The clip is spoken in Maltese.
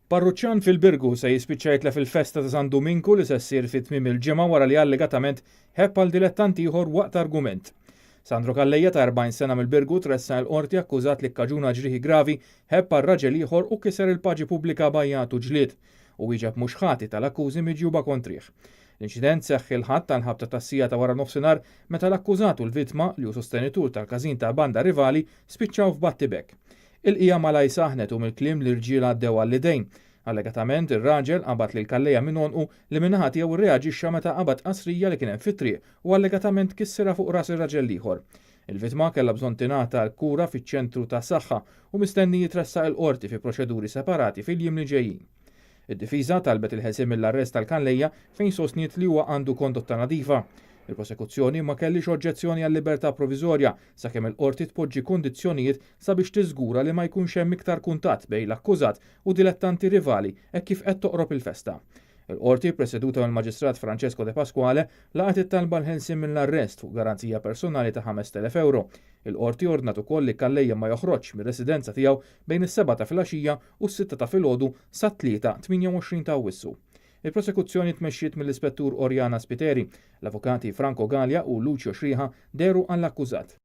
Parruċċan fil-Birgu se jispiċċa jitlef il-festa ta' San Duminku li se ssir fi tmiem il-ġimgħa wara li allegatament ħebb għal dilettant ieħor waqt argument. Sandro Calleja ta' 40 sena mill-Birgu tressaq il-Qorti akkużat li kkaġuna ġrieħi gravi, ħebb għal raġel ieħor u kiser il-paġi pubblika b'għajjat u ġlied. Hu wieġeb mhux ħati tal-akkużi miġjuba kontrih. L-inċident seħħ il-Ħadd għall-ħabta tas-siegħa ta' waranofsinhar meta l-akkużat u l-vittma, li hu sostenitur tal-każin ta' banda rivali, spiċċaw f'battibekk. Il-qiegħa malajr saħnet u mill-kliem l-irġiel għaddew għall-idejn. Allegatament, ir-raġel qabad lil Calleja minn għonqu li min-naħa tiegħu rreaġixxa meta qabad qasrija li kien hemm fit-triq u allegatament kissirha fuq ras ir-raġel l-ieħor. Il-vittma kellha bżonn tingħata l-kura fiċ-ċentru ta' saħħa u mistenni jitressaq il-Qorti fi proċeduri separati fil-jiem li ġejjin. Id-difiża talbet il-ħelsien mill-arrest tal-Calleja fejn sostniet li huwa għandu kondotta nadifa. Il-prosekuzzjoni ma kellhiex oġġezzjoni għal-libertà proviżorja sakemm il-Qorti tpoġġi kundizzjonijiet sabiex tiżgura li ma jkunx hemm iktar kuntatt bejn l-akkużat u dilettanti rivali hekk kif qed toqrob il-festa. Il-Qorti, preseduta mill-Maġistrat Francesco Depasquale, laqgħet it-talba għall-ħelsien mill-arrest fuq garanzija personali ta' 5,000 ewro. Il-Qorti ordnat ukoll li Calleja ma joħroġx mir-residenza tiegħu bejn is-sebgħa ta' filgħaxija u s-sitta ta' filgħodu sat-Tlieta, 28 ta' Awwissu. Il-prosekuzzjoni tmexxiet mill-Ispettur Oriana Spiteri. L-avukati Franco Galea u Lucio Xriħa dehru għall-akkużat.